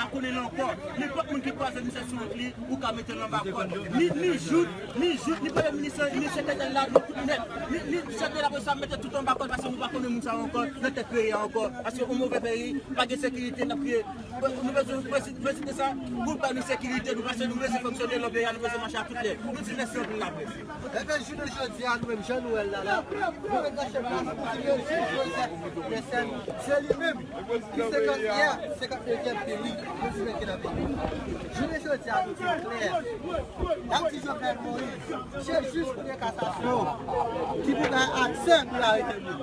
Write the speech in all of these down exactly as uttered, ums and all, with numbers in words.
pa konnen l ankò. Nenpòt moun ki kwaze misye sou wout li, ou ka mete l anba kòd. Ni, ni jout, ni jout, ni premye minis, ni sekretè la, ni tout nèt. Ni, ni chèf de la polis la mete tout anba kòd paske nou pa konnen moun sa yo ankò, nan tèt peyi a ankò. Paske yon move peyi, pa gen sekirite, n ap kriye. Nou bezwen, nou bezwen, nou bezwen de sa, pou ba nou sekirite, nou paske nou bezwen fonksyone nan peyi a, nou bezwen mache a tout lè. Nou di mèsi anpil laprès. Ebyen, jounen jodi a, nou menm jan nou wè l la la, nou mèt nan chèf la, nou di ke Joseph Mecène, se li menm ki senkant yè, senkant nevyèm peyi, nou di mete nan peyi. Jounen jodi a, nou di klè. N ap di Jovenel Moïse, se jij kou de kasasyon ki pou bay aksè pou l arete moun.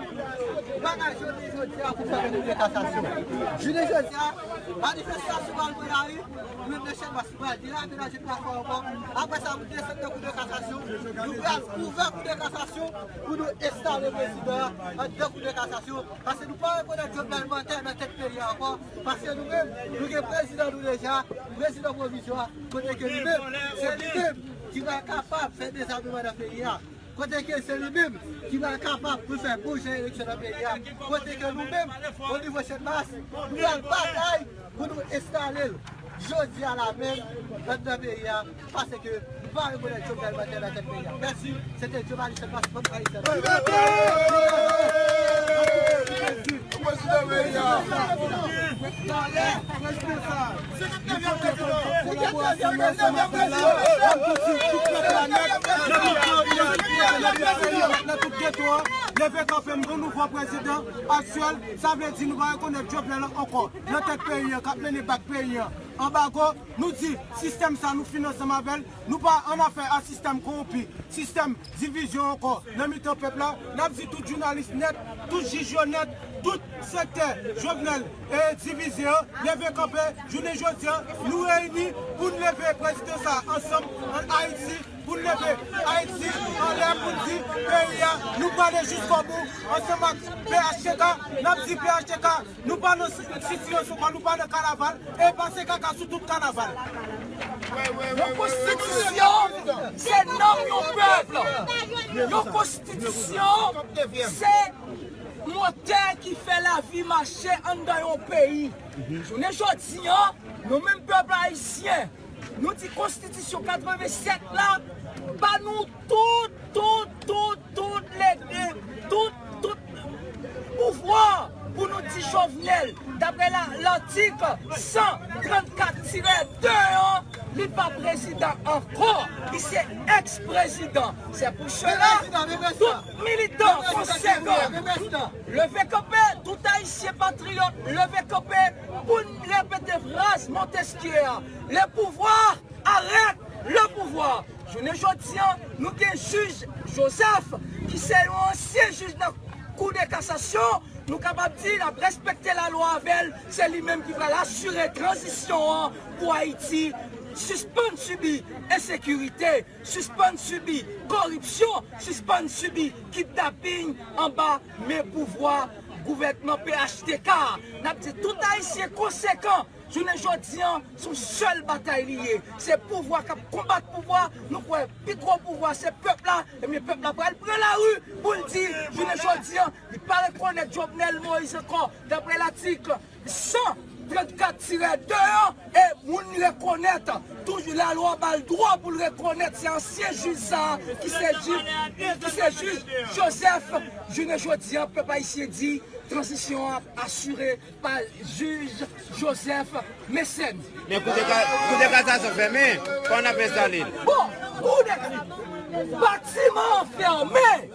Bagay jounen jodi a pou fè kou de kasasyon. Jounen jodi a, manifestasyon pral pran lari, nou menm nan chèf la, nou pral denaje plafon ankò. Apre sa, pou desann nan kou de kasasyon, nou pral ouvè kou de kasasyon pou nou enstale prezidan an anndan kou de kasasyon. Paske nou pa rekonèt Jovenel Moïse nan tèt peyi a ankò. Paske nou menm, nou gen prezidan nou deja, prezidan pwovizwa, kote ke li menm, se li menm ki va kapab fè dezameman nan peyi a. Kote ke se li menm ki va kapab pou fè bon jan eleksyon nan peyi a. Kote ke nou menm, o nivo Channmas, nou pral batay pou nou enstale l jodi a la menm anndan peyi a, paske nou pa rekonèt Jovenel Moïse nan tèt peyi a. Mèsi, se te Djovali Channmas, pèp ayisyen. Prezidan peyi a. Kolaborasyon nou ansanm avè l la, n ap di tout pèp la nèt, nan tout, nan tout, nan tout geto a, leve kanpe, m gon nouvo prezidan aktyèl, sa vle di nou pa rekonèt Jovenel ankò nan tèt peyi an, k ap mennen bak peyi an. Anbago, nou di sistèm sa nou fin ansanm avè l, nou pa an afè a sistèm kowonpi, sistèm divizyon ankò nan mitan pèp la. N ap di tout jounalis nèt, tout jij yo nèt, tout sektè Jovenel e divize yo, leve kanpe, jounen jodi a, nou reyini pou n leve prezidan sa ansanm ann Ayiti, pou n leve Ayiti anlè, pou n di peyi a, nou prale jiskobou, ansanm ak P H T K, n ap di P H T K, nou pa nan si-, sitiyasyon, nou pa nan kanaval, e pase kaka sou tout kanaval. Yon konstitisyon, se nanm yon pèp. Yon konstitisyon, se motè ki fè lavi mache anndan yon peyi. Jounen jodi a, nou menm pèp ayisyen, nou di konstitisyon katrevennsèt la ba nou tout, tout, tout, tout lede, tout, tout pouvwa pou nou di Jovenel, daprè la, latik san trannkat tirè de an, li pa prezidan ankò, li se èks-prezidan. Se pou sela, tout militan konsekan, leve kanpe, tout ayisyen patriyòt, leve kanpe pou n repete fraz Montesquieu a, le pouvoir arrête le pouvoir. Jounen jodi a, nou gen jij Joseph, ki se yon ansyen jij nan Kou de Kasasyon, nou kapab di l ap respekte lalwa avè l, se li menm ki pral asire tranzisyon an pou Ayiti, sispann sibi ensekirite, sispann sibi koripsyon, sispann sibi kidnaping anba men pouvwa gouvènman P H T K. N ap di tout Ayisyen konsekan, jounen jodi a, se yon sèl batay li ye. Se pouvwa k ap konbat pouvwa. Nou kwè pi gwo pouvwa se pèp la. Ebyen, pèp la pral pran lari pou l di, jounen jodi a, li pa rekonèt Jovenel Moïse ankò, daprè latik san trannkat tirè de an, e moun rekonèt, toujou lalwa ba l dwa pou l rekonèt se ansyen jij sa a, ki se jij, ki se jij Joseph. Jounen jodi a, pèp ayisyen di, tranzisyon an ap asire pa jij Joseph Mecène. Men kou de ka-, kou de kasasyon fèmen, kòman n ap enstale l? Bon, kou de, batiman an fèmen.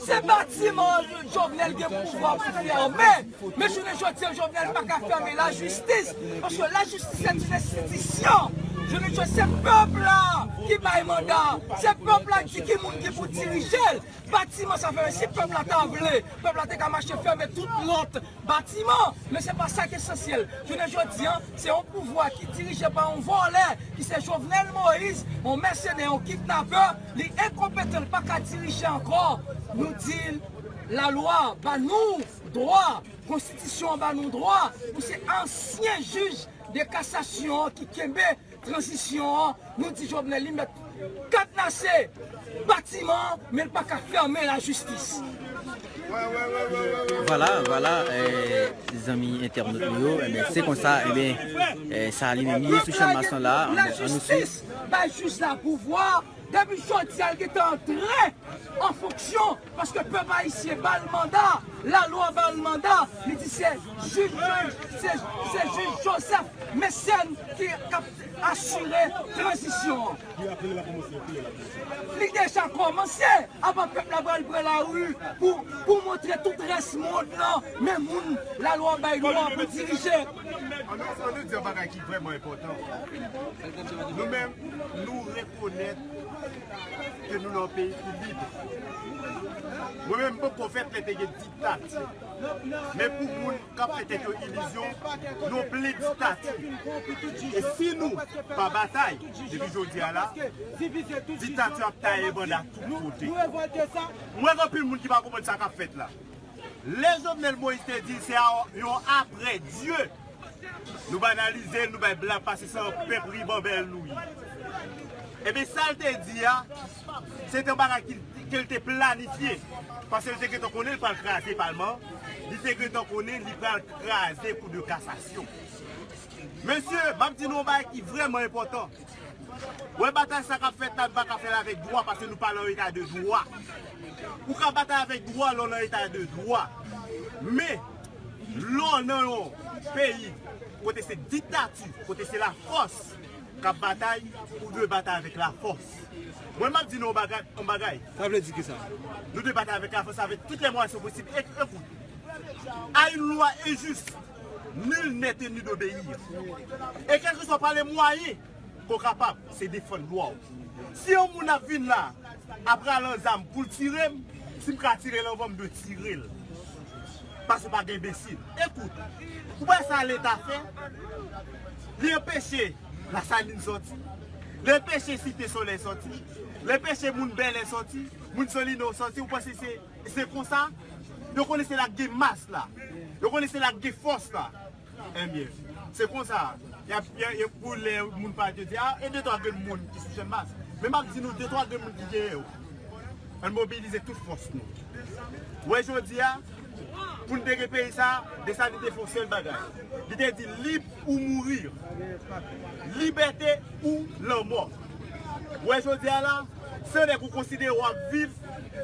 Se batiman an Jovenel gen pouvwa pou fèmen. Men jounen jodi a, Jovenel pa ka fèmen lajistis, paske lajistis se yon enstitisyon. Jounen jodi a, se pèp la ki bay manda, se pèp la ki di ki moun ki pou dirije l. Batiman sa fèmen, si pèp la ta vle, pèp la te ka mache fèmen tout lòt batiman, men se pa sa k esansyèl. Jounen jodi a, se yon pouvwa ki dirije pa yon vòlè, ki se Jovenel Moïse, yon mèsenè, yon kidnapè, li enkonpetan, li pa ka dirije ankò. Nou di l, lalwa ba nou dwa, konstitisyon an ba nou dwa, pou se ansyen jij de kasasyon an ki kenbe tranzisyon an, nou di Jovenel li mèt kadnase batiman an, men l pa ka fèmen lajistis. Vwala, vwala, eh, zanmi entènot nou yo, ebyen, se konsa, ebyen, eh, sa li menm li ye sou Channmas lan la, ann nou swiv. Lajistis bay jij la pouvwa, depi jodi a, l gentan antre an fonksyon, paske pèp ayisyen ba l manda, lalwa ba l manda, li di se jij, se, se jij Joseph Mécène ki k ap asire tranzisyon an. Li deja kòmanse, apa pèp la pral pran lari pou, pou montre tout rès mond lan, men moun lalwa bay lwa pou dirije. Ann nou, ann nou di yon bagay ki vrèman enpòtan. Nou menm, nou rekonèt ke nou nan yon peyi ki lib. Mwen menm, m poko fèt lè te gen diktati. Men pou moun k ap fè tèt yo ilizyon, nou plen diktati. E si nou pa batay, depi jodi a la, diktati ap taye banda tout kote. M wè gen anpil moun ki pa konprann sa k ap fèt la. Lè Jovenel Moïse te di se yon apre Dye, nou banalize l, nou bay blag pase se yon pèp ribanbèl nou ye. Ebyen, sa l te di a, se te yon bagay ki, ke l te planifye. Paske l te gentan konnen l pral kraze palman an, li te gentan konnen li pral kraze Kou de Kasasyon. Mesye, m ap di nou yon bagay ki vrèman enpòtan. Wè batay sa k ap fèt la, nou pa ka fè l avèk dwa, paske nou pa nan eta de dwa. Ou ka batay avèk dwa lè w nan eta de dwa. Men, lè w nan yon peyi kote se diktati, kote se lafòs k ap batay, ou dwe batay avèk lafòs. Mwen, m ap di nou yon bagay, yon bagay. Sa vle di kisa? Nou dwe batay avèk lafòs, avèk tout lè mwayen posib. E, ekout, à une loi injuste, nul n'est tenu d'obéir. E kèlkeswa pa le mwayen ke w kapab, se defann lwa w. Si yon moun ap vin la, ap rale yon zam pou l tire m, si m ka tire l anvan, m dwe tire l. Paske pa gen enbesil. Ekout, ou wè sa Leta fè? Li anpeche Lasalin sòti. Li anpeche Site Solèy sòti. Li anpeche moun Bèlè sòti, moun Solino sòti. Ou panse se, se konsa? Yo konnen se la k gen mas la. Yo konnen se la k gen fòs la. Ebyen, se konsa. Y ap, y a, y a, pou lè moun pa te di, a, e de twa grenn moun ki sou Channmas. Men m ap di nou de twa grenn moun ki genyen yo. Ann mobilize tout fòs nou. Wè jodi a, pou n te gen peyi sa, Desalin te fè yon sèl bagay. Li te di lib ou mouri. Libète ou lanmò. Wè jodi a la, se nèg ou konsidere w ap viv,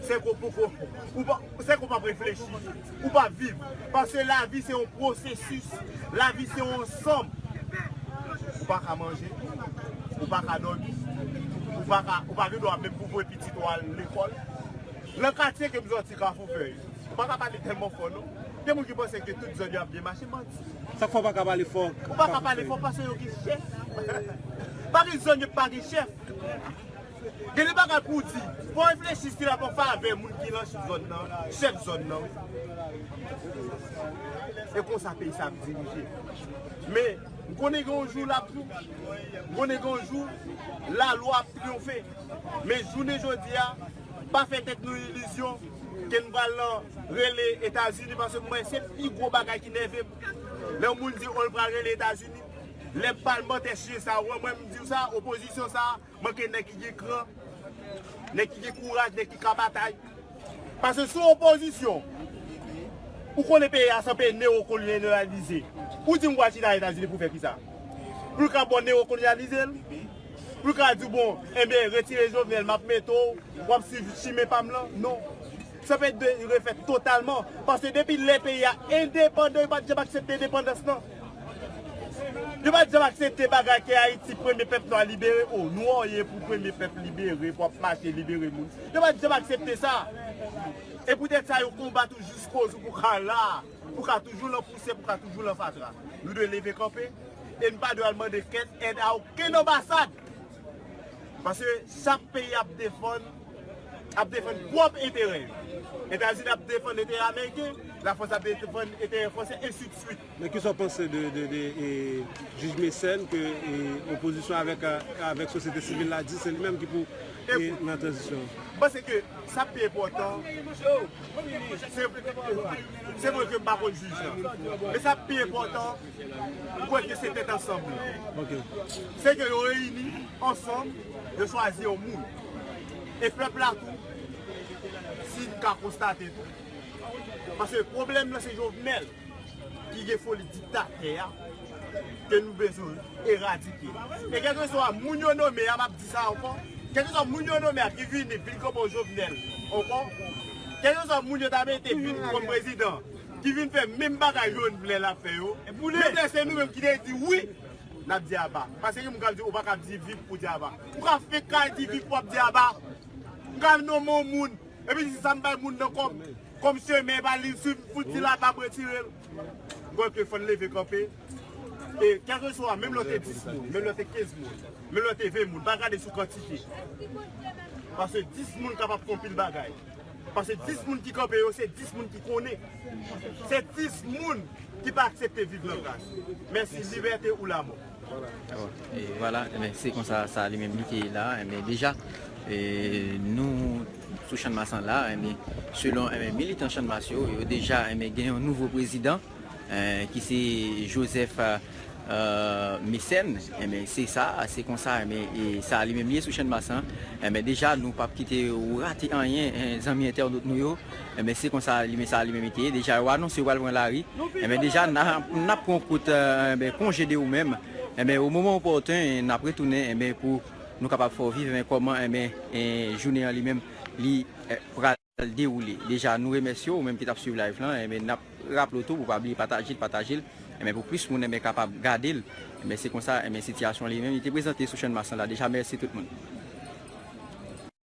se ke w poko, ou pa, se ke w p ap reflechi, ou p ap viv. Paske lavi se yon pwosesis, lavi se yon ansanm. Ou pa ka manje, ou pa ka dòmi, ou pa ka, ou pa gen dwa menm pou voye pitit ou al lekòl. Nan katye ke m sòti, Kafou Fèy, ou pa ka pale tèlman fò non. Gen moun ki panse ke tout zòn yo ap byen mache, manti. Sa k fè w pa ka pale fò? Ou pa ka pale fò paske yo gen chèf. Pa gen zòn yo pa gen chèf. Gen de bagay pou w di. Fò w reflechi si l ap an favè moun ki nan zòn nan, chèf zòn nan. E konsa peyi sa ap dirije. Men, m konnen gen yon jou l ap jou. M konnen gen yon jou, lalwa ap triyonfe. Men jounen jodi a, pa fè tèt nou ilizyon ke n pral nan rele Etazini, paske mwen, se pi gwo bagay ki nève m. Lè yon moun di, o, l pral rele Etazini, lè palmantè chyen sa, wè mwen, m di w sa, opozisyon sa, manke nèg ki gen kran, nèg ki gen kouraj, nèg ki ka batay. Paske sou opozisyon, ou konnen peyi a se yon peyi newokolonyalize. Ou di m pral chita Etazini pou fè kisa? Pou l ka ba w newokolonyalize l? Pou l ka di w, bon, enben, retire Jovenel, m ap mete w, w ap swiv chimen pa m lan? Non. Sa fèt dwe refèt totalman. Paske depi lè peyi a endepandan, yo pa t janm aksepte endepandans lan. Yo pa t janm aksepte bagay ke Ayiti, premye pèp nwa libere. O, nwa w ye pou premye pèp libere, pou w ap mache libere moun. Yo pa t janm aksepte sa. E poutèt sa, yo konbat ou jiskobou pou w ka la, pou w ka toujou nan pousyè, pou w ka toujou nan fatra. Nou dwe leve kanpe, e n pa dwe al mande kèt èd a okenn anbasad. Paske chak peyi ap defann ap defann pwòp enterè yo. Etazini ap defann enterè ameriken, Lafrans ap defann enterè fransè, ensi de swit. Men kisa w panse de, de, de e, jij Mécène ke e, opozisyon avèk, avèk sosyete sivil la di se li menm ki pou e, nan tranzisyon an? M panse ke sa pi enpòtan, se se vre ke m pa konn jij la, men sa pi enpòtan, m kwè ke se tèt ansanm nan. Se ke yo reyini ansanm, yo chwazi yon moun. E pèp la tou, si n ka konstate tou, paske pwoblèm nan se Jovenel ki gen foli diktatè a ke nou bezwen eradike. E kèlkeswa moun yo nome a, m ap di sa ankò, kèlkeswa moun yo nome a ki vini vin kanpe Jovenel ankò, kèlkeswa moun yo ta mete vin kòm prezidan, ki vin fè menm bagay Jovenel ap fè yo, menm lè se nou menm ki te di wi, n ap di aba. Paske gen moun k ap di ou pa ka di viv pou di aba. Ou ka fenk ka di viv pou ap di aba. M ka nonmen yon moun, epi di sa m bay moun nan kòm kòm chemen pa li swiv, fouti la pa retire l. M kwè ke fò n leve kanpe. E kèlkeswa, menm lè w te dis moun, menm lè w te kenz moun, menm lè w te ven moun, pa gade sou kantite. Paske dis moun kapab fè anpil bagay. Paske dis moun ki kanpe yo, se dis moun ki konnen. Se dis moun ki pa aksepte viv nan gras. Mèsi, libète ou lamò. E vwala, enben, se konsa sa li menm li te ye la. Enben, deja, e, nou sou Channmas an la, enben, selon enben, militan Channmas yo, yo deja enben, gen yon nouvo prezidan, e, ki se Joseph e, Mécène. Enben, se sa, se konsa, enben, e sa li menm li ye sou Channmas an. Enben, deja, nou p ap kite ou rate anyen, e, zanmi entènot nou yo. Enben, se konsa li menm sa li menm li te ye. Deja, yo anonse yo pral pran lari. Enben, deja, n ap pran kout konje de ou menm. Enben, o moman opòten, n ap retounen enben, pou nou kapab fè w viv enben, kòman enben, jounen an li menm li pral dewoule. Deja, nou remèsye w, ou menm ki t ap swiv live lan. Enben, n ap raple w tou pou w pa bliye pataje l, pataje l. Enben, pou plis moun enben, kapab gade l. Enben, se konsa enben, sitiyasyon li menm li te prezante sou Channmas lan la. Deja, mèsi tout moun.